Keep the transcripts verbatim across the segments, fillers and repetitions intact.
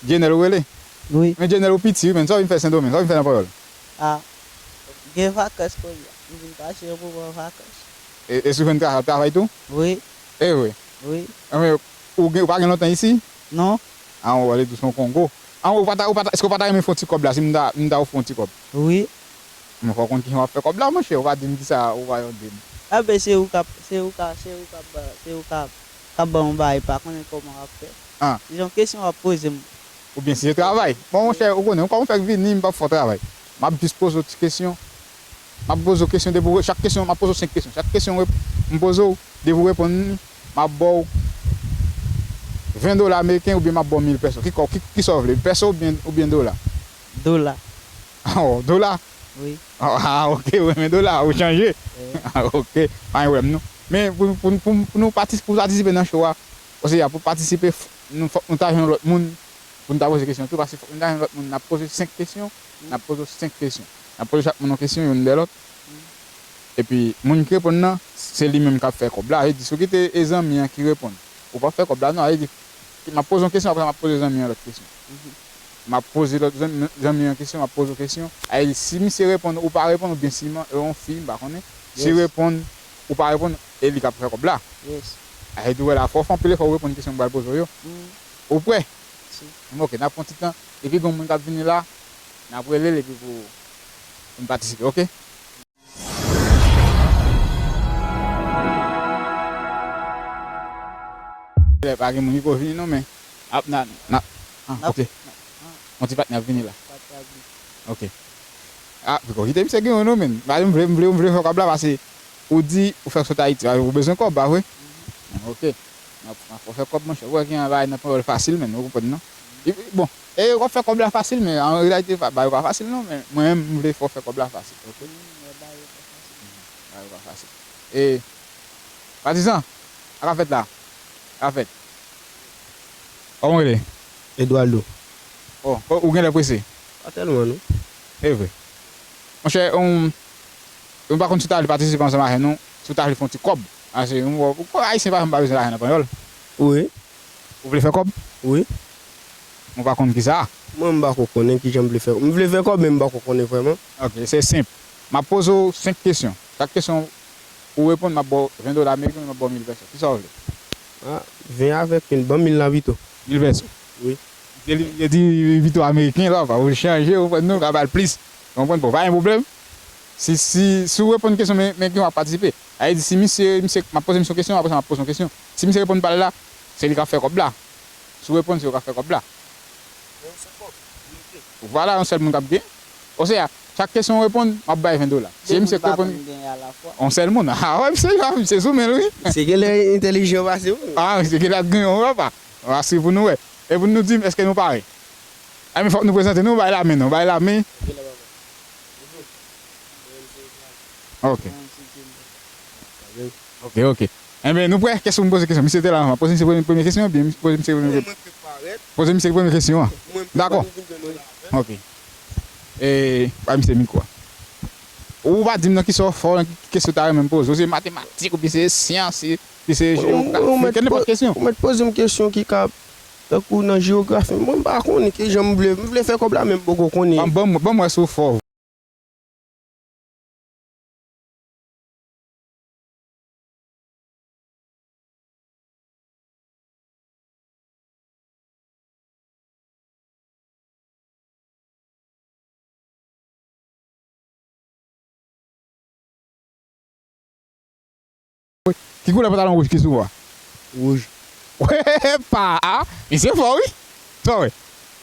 Jenèl ou rele? Wi. Men Jenèl ou piti wi, men sa w vin fè Sendomeng, sa w vin fè nan Panyòl? A, gen vakans kounye a. M vin pase yon moman vakans. E, e si w jwenn travay, w ap travay tou? Wi. E vre? Wi. Anben, ou gen, ou pa gen lontan isi? Non. A, w ale dous yon Kongo. A, ou pa ta, ou pa ta, èske w pa ta renmen fè yon ti kòb la, si m ta, m ta ofri w yon ti kòb? Wi. Men fò w konn kijan w ap fè kòb la, monchè, ou pa di m kisa ou va yon di m. Anben, se ou k ap, se ou k ap, se ou k ap, se ou k ap, k ap ban m yon bagay, pa konnen kòman w ap fè. A. Se yon kesyon w ap poze m. Oubyen si se travay. Bon, monchè, ou konnen, kòm ou fèk vini, m p ap fè w travay. M ap jis poze w ti kesyon. M ap poze w kesyon depi w, chak kesyon, m ap poze w senk kesyon. Chak kesyon rep-, m poze w, depi w reponn li, m ap ba w ven dola ameriken oubyen m ap ba w mil pèso. Ki kò-, ki, kisa w vle? Pèso oubyen, oubyen dola? Dola. Oh, dola? Wi. Ah, ok, ou renmen dola, ou chanje. Wi. Ah, ok, pa gen pwoblèm non. Men pou, pou, pou, pou nou patis-, pou patisipe nan show a, osea pou patisipe, f-, nou, fòk nou ta jwenn lòt moun, pou n ta poze kesyon tou, paske fòk nou ta jwenn lòt moun. N ap poze senk kesyon, n ap poze senk kesyon. N ap poze chak moun yon kesyon, youn dèyè lòt. Epi, moun ki reponn nan, se li menm k ap fè kòb la. Sa vle di, si w kite e zanmi an ki reponn, ou p ap fè kòb la, non. Sa vle di, m ap poze yon kesyon, apre sa, m ap poze zanmi an lòt kesyon. M ap poze lòt zanmi, zanmi an kesyon, m ap poze w kesyon. Sa vle di, si misye reponn, ou pa reponn, oubyen si man-, yon fi, m pa konnen, si reponn, ou pa reponn, e li k ap fè kòb la. Sa vle di, w wè la, fò w fè anpil efò, ou reponn kesyon m pral poze w yo. Ou prè? Ok, n ap pran ti tan. Epi, gen yon moun k ap vini la, n ap rele l epi pou, pou n patisipe, ok? Lè pa gen moun ki ko vini non, men ap na, na, ah, ok. Yon ti patnè ap vini la. Ok. Ah, piko kite misye gen yon non, men. Ba, m vle, m vle, m vle fè kòb la, paske ou di ou fèk sot Ayiti, ou bezwen kòb, pa vre? Ok. N ap, n ap fè kòb, monchè. Ou wè gen yon bagay nan Panyòl fasil, men, ou konprann non? Bon, e w ap fè kòb la fasil, men an reyalite, bagay yo pa fasil non, men mwen menm, m vle fè w fè kòb la fasil, ok? Bagay yo pa fasil. E, patizan, sa k ap fèt la? Sa k ap fèt? Kòman w rele? Eduardo. Oh, ou genlè prese? Pa tèlman, non. E vre. Monchè, ou, ou pa konn si w ta vle patisipe ansanm avè nou, si w ta vle fè yon ti kòb. Paske, ou, ou, Ayisyen pa janm pa bezwen lajan nan Panyòl. Wi. Ou vle fè kòb? Wi. Ou pa konn kisa? Mwen, m pa ko konnen kijan m vle fè. M vle fè kòb, men m pa ko konnen vrèman. Ok, se senp. M ap poze w senk kesyon. Chak kesyon ou reponn, m ap ba w ven dola ameriken, m ap ba w mil pèso. Kisa w vle? Ah, ven avèk youn, ban m mil la pito. Mil pèso? Wi. Li, li di ven dola ameriken la, pa ou chanje, ou pran nou, ka ba l plis. Ou konprann? Bon, pa gen pwoblèm. Si, si, si w reponn kesyon, men, men ki w ap patisipe. Sa vle di, si misye, misye, m ap poze misye yon kesyon, apre sa, m ap poze yon kesyon. Si misye reponn pa l la, se li k ap fè kòb la. Si w reponn, se ou k ap fè kòb la. Vwala, yon sèl moun k ap gen. Osea, chak kesyon w reponn, m ap bay ven dola. Si misye k reponn, yon sèl moun. Ah, wè, misye la, misye sou men l, wi. Misye genlè entèlijan pase w. Ah, misye genlè ap gen yon repa. N a swiv pou nou wè. E pou nou di m, èske nou pare? Ebyen, fòk nou prezante nou, bay lamen non, bay lamen. Ok. Ok, ok. Enben, nou prè? Kiyès pou m poze kesyon? Misye te la anvan. Poze misye premye, premye kesyon, oubyen poze misye premye, poze misye premye kesyon an. Dakò. Ok. E, bay misye mikwo a. Ou pa di m nan kisa w fò, nan ki kesyon w ta renmen m poze w. Se matematik, oubyen se syans, se, se jewografi, kèlnenpòt kesyon. Ou mèt poze m kesyon ki ka, tankou nan jewografi. Mwen, m pa konnen kijan m vle, m vle fè kòb la, men m poko konnen. Ban, ban m, ban m wè si w fò. Ki koulè pantalon wouj ki sou ou a? Wouj. Epa! A, misye fò, wi. Sa w wè?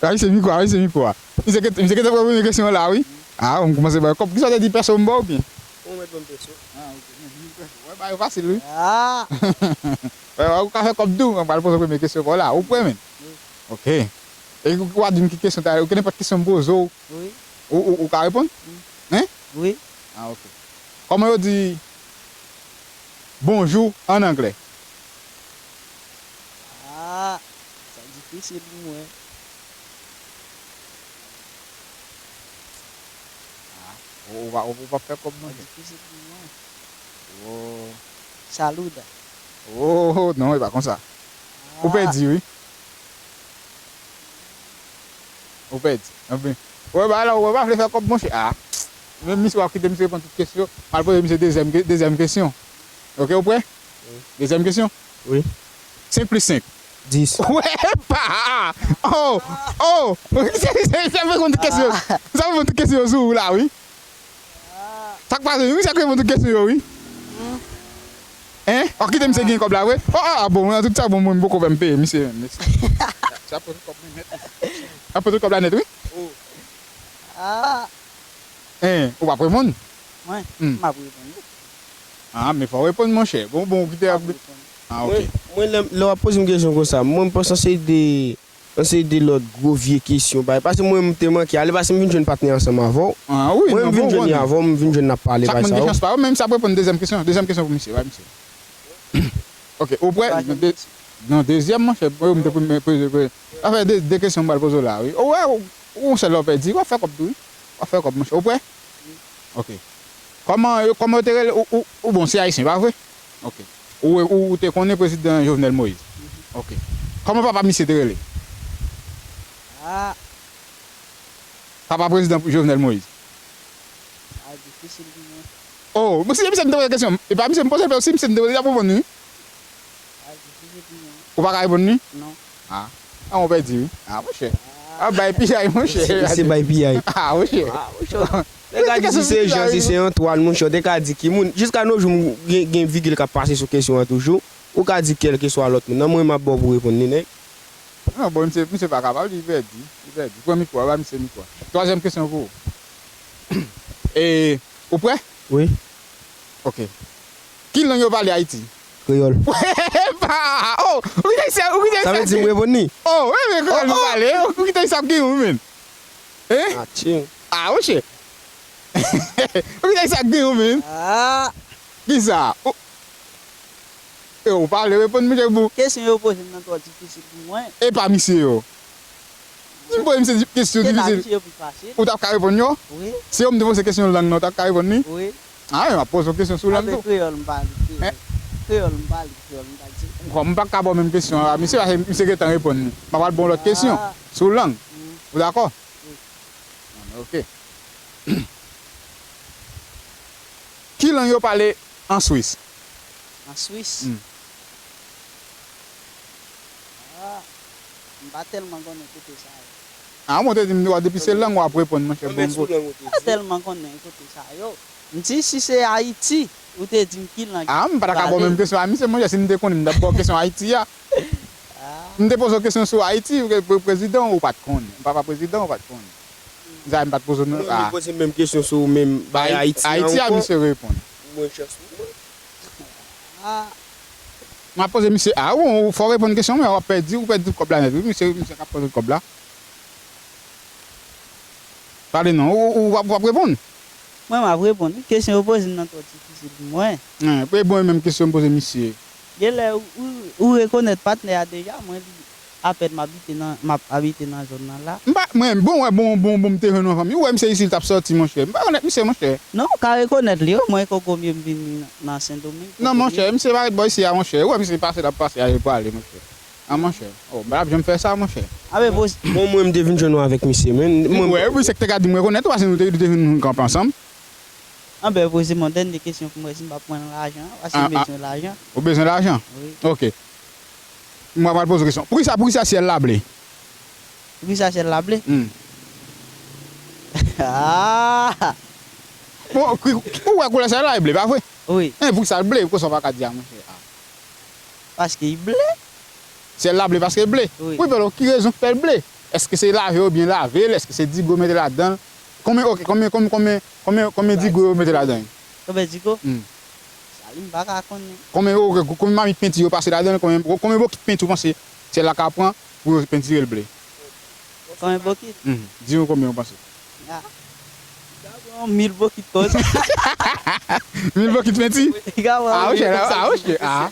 A, misye mikwo a, misye mikwo a. Misye gen, misye gen premye kesyon an la, wi. A, m kòmanse bay kòb. Kisa w te di, pèso m ba w, byen? Ou mèt ban m pèso. A, ok. Mil pèso. Wè, bagay yo fasil, wi. A! Wè, wè, ou ka fè kòb tou. Mwen pral poze premye kesyon pa w la. Ou prè, menm? Wi. Ok. E ou, ou a di m ki kesyon ta, ou gen nenpòt kesyon m poze w. Wi. Ou, ou, ou ka reponn? Wi. Hein? Wi. A, ok. Kòman yo di bonjou an anglè? A, sa difisil pou mwen. A, ou, ou pa, ou pa fè kòb non. Sa difisil pou mwen. Oh. Saluda. Oh, non, e pa konsa. Ou pèdi, wi. Ou pèdi. Anben. Ou wè bagay la, ou wè pa vle fè kòb, monchè. Ah. Menm misye w ap kite misye reponn tout kesyon. M al poze misye dezyèm, ke- dezyèm kesyon. Ok, ou prè? Dezyèm kesyon. Wi. Senk plis senk. Dis. Ou wè pa! Oh! Oh! Misye, misye, misye ap reponn tout kesyon. Misye ap reponn tout kesyon sou ou la, wi. Sa k pase, wi, misye ap reponn tout kesyon yo, wi. Hein? W ap kite misye gen kòb la, wi? Oh, ah, ah, bon, an tout sa, bon, mwen, m poko fè m peye misye menm. Misye ap pote kòb mwen nèt. Ap pote kòb la nèt, wi. Ah, Hein, ou p ap reponn? mwen, Hmm. m ap reponn wi. Ah, men fò w reponn, monchè. Bon, bon, ou kite M ap. ap reponn. Ah, ok. Mwen, lè, lè w ap poze m kesyon konsa, mwen, m panse se de, se de lòt gwo vye kesyon. Bagay. Paske mwen, m te manke ale, paske m vin jwenn patnè ansanm avè w. Ah, wi, Mwen, non, m vin bon, jwenn bon. Avè w, m vin jwenn n ap pale, Chak bagay moun sa gen yo. chans pa yo, menm sa pou reponn dezyèm kesyon. Dezyèm kesyon pou misye, bay misye. Ok, ou prè? Non, de- non, dezyèm, monchè, mwen, m te premye poze. Sa fè de, de kesyon m pral poze w la, wi. Ou wè, ou, ou, yon sèl lè w pèdi, w ap fè kòb tou, wi. W ap fè kòb, monchè. Ou prè? Ok. Kòman, yo- kòman yo te rele? Ou, ou, ou bon, se ayisyen, pa vre? Ok. Ou, ou, ou te konnen prezidan Jovenel Moïse? Ok. Kòman papa misye te rele? Ah, Papa prezidan Jovenel Moïse? a difisil pou mwen. Oh, mwen, si se misye m te poze kesyon, e pa misye m poze l, si misye m te poze l, l ap reponn li. A difisil pou mwen. Ou pa ka reponn li? Non. Ah. Ah, ou pèdi, wi. Ah, monchè. Ah, bay piyay, monchè. Se se bay piyay. Ah, monchè. Nèg la di si se Jean, si se Antoine, monchè, ou te ka di ki moun. Jiska no jou, m gen, gen vigil k ap pase sou kesyon an toujou. Ou ka di kèlkeswa lòt moun. Nan mwen, m ap ba w pou reponn li, nèg. Non, bon, misye, misye pa kapab, li pèdi. Li pèdi. Pran mikwo a, ba misye mikwo a. Twazyèm kesyon pou ou. E, ou prè? Wi. Ok. Ki lang yo pale Ayiti? Kreyòl. Epa! Oh, ou kite sa, ou kite Sa sa. vle di m reponn li? Oh, wi, men kreyòl nou pale. Ou kite sa gen ou, men. Hein? Ah, tching. Ah, monchè. Ou kite sa gen ou, men. Ah, Kisa? Ou, e, ou pale, reponn, monchè, bon. kesyon yo poze m nan twò difisil pou mwen. E pa misye yo. Si m poze misye di- kesyon Se pa difisil, misye yo pi fasil. ou t ap ka reponn yo? Wi, Si yo m te poze kesyon lang nan, ou t ap ka reponn li? Wi. Ah, m ap poze w kesyon sou lang Avèk tou. Kreyòl m pale. Eh. Kreyòl m pale, kreyòl m pale. Kòm m pa ka ba w menm kesyon a misye, paske misye gentan reponn li. M ap al ba w lòt kesyon Ah. sou lang. Ou dakò? Ok. Ki lang yo pale an Swis? An Swis? Hmm. Ah, m pa tèlman konnen kote sa yo. Ah, mwen te di m, depi se lang w ap reponn, monchè, Konbyen bon, sou lang ou M pa te di? tèlman konnen kote sa yo. M di si se Ayiti, ou te di m ki lang. Ah, m pa ta ka ba w menm kesyon a misye, monchè, si m te konnen, m t ap ba w kesyon Ayiti a. M te poze w kesyon sou Ayiti, pre- pre- prezidan ou pa t konnen. Papa prezidan ou pa t konnen. Sa m pa t poze w non. Ou poze menm kesyon sou menm bay Ayiti a Ayiti a, ankò. Misye reponn. Mwen chans pou mwen. Ah, M ap poze misye, ah, ou, ou fò reponn kesyon, men w ap pèdi, ou pèdi tout kòb la nèt, wi, misye, misye k ap pran tout kòb la. Pale non, ou, ou, ou ap, w ap reponn? Mwen m ap reponn. Kesyon yo poze m nan twò difisil pou mwen. Hein, e bon, e menm kesyon m poze misye. Genlè ou, ou, ou rekonèt patnè a deja, mwen li apèn m abite nan, m ap abite nan zòn nan la. M pa, mwen, bon, wè, bon, bon, bon, m te jwenn yon fanmi. Ou wè misye isit ap sòti, monchè. M pa konèt misye, monchè. Non, ou ka rekonèt li, wi, mwen Kokomi m vin nan Sendomeng. Non, monchè, misye pa ret bò isi a, monchè. Ou wè misye pase, l ap pase, ale, pou ale, monchè. Ah, monchè. Oh, m pa t ap janm fè sa, monchè. Abe, poze, Bon, mwen, m te vin jwenn ou avèk misye, men. Mwen, Wè, wi, se k te ka di m rekonèt ou, paske nou te, te vin kanpe ansanm. Anben, poze m yon dènye kesyon pou m wè si m p ap pran lajan, paske Ah, m bezwen lajan. Ou bezwen lajan? Wi. Ok. Mwen pral poze w kesyon. Poukisa, poukisa syèl la ble? Poukisa syèl la ble? Hmm. Ah! Bon, ki- ou wè koulè syèl la, e ble, pa vre? Wi, E poukisa l ble? Poukisa w pa ka di a, monchè? Ah. Paske li ble. Syèl la ble paske l ble? Wi. Wi, men ki rezon k fè l ble? Èske se lave yo byen lave l? Èske se digo yo mete ladan l? Konbyen, ok, konbyen, konbyen, konbyen, konbyen, konbyen digo yo mete ladan l? Konbyen digo? Hmm. Sa li m pa ka konnen. Konbyen, ok, konbyen mamit penti yo pase ladan l? Konbyen, konbyen bokit penti ou panse syèl la ka pran pou yo pentire l ble? Konbyen bokit? Hmm. Di nou konbyen ou panse. Ah. Li ka pran yon mil bokit konsa. Mil bokit penti? Li ka pran Ah, yon monchè, mil ah, bokit. Monchè, ah.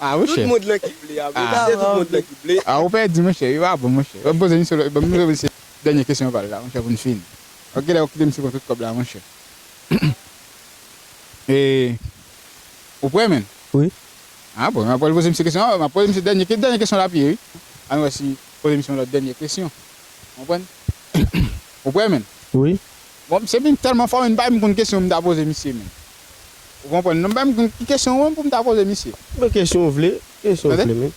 Ah, monchè. Tout moun lan ki ble, a, Ah. se tout moun lan ki ble. Ah, ou pèdi, monchè. Yo pa bon, monchè. Ou poze misye, bon, misye, misye, dènye kesyon pa l la, monchè, pou n fini. Ok, lè ou kite misye pran tout kòb la, monchè. E, ou prè, menn? Wi. Ah, bon, m ap poze misye kesyon, m ap poze misye dènye, dènye kesyon la piye, wi. Ann wè si poze misye yon lòt dènye kesyon. Ou konprann? Ou prè, menn? Wi. Bon, misye vin tèlman fò, menn, m pa menm konn kesyon m ta poze misye, menn. Ou konprann? Non, m pa menm konn ki kesyon, menn, pou m ta poze misye. Men kesyon w vle, kesyon w vle, menn.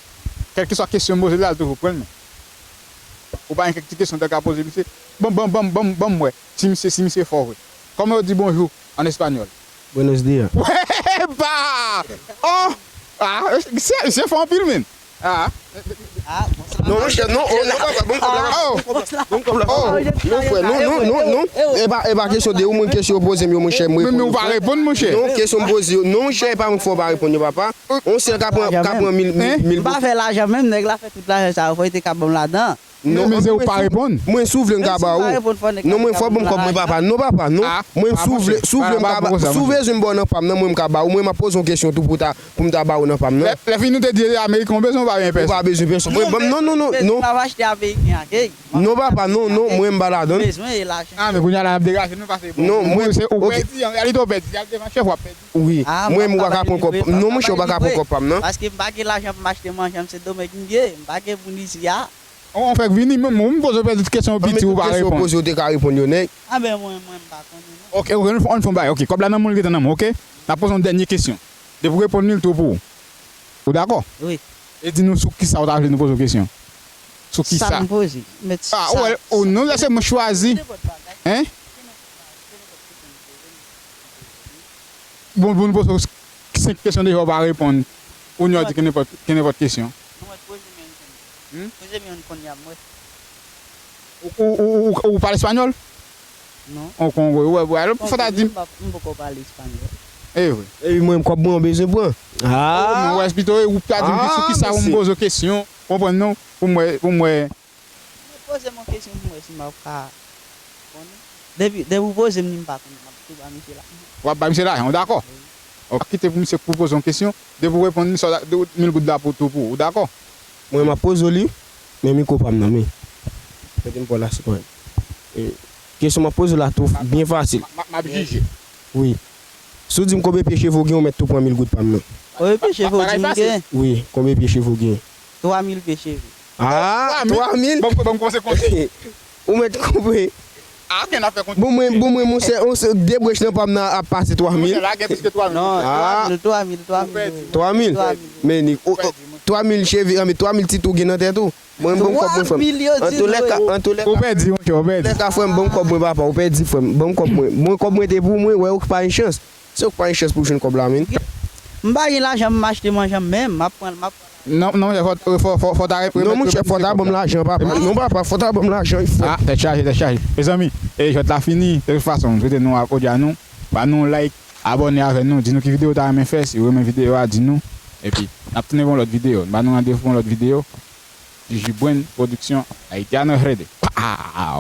Kèlkeswa kesyon m poze l la, l toujou pran l, menn. Ou pa gen kèk ti kesyon w ta ka poze misye? Bon, bon, bon, bon, bon, m wè. Si misye, si misye fò vre. Kòman yo di bonjou an espanyòl? Buenos días. Epa! Oh! Ah, se, se fò anpil, menn. Ah. Non, monchè, non, oh, non, papa, bon kòb la. Oh! Bon kòb la. Oh! Non, frè, non, non, non, non. E pa, e pa kesyon de ou, mwen, kesyon yo poze m yo, monchè, mwen reponn yo, frè. Men ou pa reponn, monchè. Non, kesyon m poze yo. Non, monchè, e pa mwen k fè w pa reponn yo, papa. On sèl ka pran, ka pran mil, mil, mil goud. M pa fè lajan menm, nèg la fè tout lajan sa yo, fò li te ka ban m ladan. Non, men se ou pa reponn. Mwen, si w vle, m ka ba ou. Non, mwen, fò w ban m kòb mwen, papa. Non, papa, non. Mwen, si w vle, si w vle, m ka ba, si w bezwen m ba w nan pa m nan, mwen, m ka ba ou. Mwen, m ap poze yon kesyon tou pou ta, pou m ta ba ou nan pa m nan. Lè, lè fini, nou te di ameriken, ou bezwen, ou pa bezwen pèsonn. Ou pa bezwen pèsonn. Mwen, ban m, non, non, non, non. Mwen pa achte ameriken, ok? Non, papa, non, non, mwen, m pa ladan. Bezwen e lajan. Ah, men kounye a la, n ap degaje nou, pase bon. Non, mwen, se ou pèdi, an reyalite, ou pèdi. Y al devan chèf, w ap pèdi. Wi. Mwen, m pa ka pran kòb. Non, monchè, ou pa ka pran kòb pa m nan. Paske m pa gen lajan pou m achte manje, m se domèg m ye. M pa gen moun isi a. On fèk vini, menm ou m poze w pèdi kesyon piti ou pa reponn. Kesyon poze ou te ka reponn yo, nèg. Anben mwen, mwen, m pa konnen non. Ok, ok, ann fè yon bagay. Ok, kòb la nan men w, li gentan nan men w, ok? N ap poze yon dènye kesyon. Depi w reponn li, l tou pou ou. Ou dakò? Wi. E di nou sou kisa ou ta vle nou poze w kesyon. Sou kisa? Sa m poze. Mèt sa. Ah, ou wè, ou non, lèse mwen chwazi. Hein? Bon, pou nou poze w senk kesyon deja ou pa reponn. Ou nyon di kenenpòt, kenenpòt kesyon. Mwen poze m yon konn. Hmm? Poze m yon konn ya mwen. Ou, ou, ou, ou, ou pale espanyòl? Non. Ou kongo, ou wè, ou wè, alò pou fò ta di m. M poko pale espanyòl. E vre. Epi mwen, kòb mwen, ou bezwen pran. Ah! Mwen wè, pito, ou ta di m ki sou kisa pou m poze w kesyon. Konprann non? Pou m wè, pou m wè. Mwen poze m yon kesyon pou m wè si m ap ka konnen. Depi, depi w poze m li m pa konnen, m ap tou ba misye lajan. W ap ba misye lajan, ou dakò? Wi. Ok, kite pou misye pou poze yon kesyon. Depi w reponn li, sa w ta, mil goud la pou tou pou ou, ou dakò? Mwen, m ap poze w li, men mikwo pa m nan, men. Mete m pou la, se kòrèk. E, kesyon m ap poze w la tou byen fasil. M ap, m ap jije. Wi. Si w di m konbyen pye cheve w gen, ou mèt tou pran mil goud pa m nan. Konbyen pye cheve w di m gen? Wi, konbyen pye cheve w gen? Twa mil pye cheve. Ah, twa mil? Twa mil? Ban m, ban m kòmanse konte. Ou mèt konprann. Ah, gen afè konte. Bon, mwen, bon, mwen, monchè, on se, de brèch nan pa m nan ap pase twa mil. Monchè, la gen plis ke twa mil. Non, twa mil, twa mil, twa mil. Twa mil? Twa mil. Men, ni, o, o, twa mil cheve, an, men twa mil ti tou gen nan tèt ou. Mwen, ban m kòb mwen, frè m. Twa mil yo di nou. Antouléka, antouléka. Ou pèdi, monchè, ou pèdi. Antouléka, frè m, ban m kòb mwen, papa, ou pèdi, frè m. Ban m kòb mwen. Mwen, kòb mwen te pou mwen, wè, ou pa gen chans. Se ou k pa gen chans pou w jwenn kòb la, menn. M pa gen lajan pou m achte manje m menm, m ap pran, m ap pran. Non, non, fò, fò, fò, fò ta remèt. Non, monchè, fò ta ban m lajan, papa. Non, papa, fò ta ban m lajan, frè. Ah, tèt chaje, tèt chaje. Mezanmi, e jwèt la fini. De tout fason, m swete nou ap odi a nou. Ba nou like, abòne avè nou, di nou ki videyo w ta renmen fè, si w renmen videyo a, di nou. Epi, n ap tounen pou yon lòt videyo. N ba nou randevou pou yon lòt videyo. Jujubwen Production, Haitiano Rede. Pow!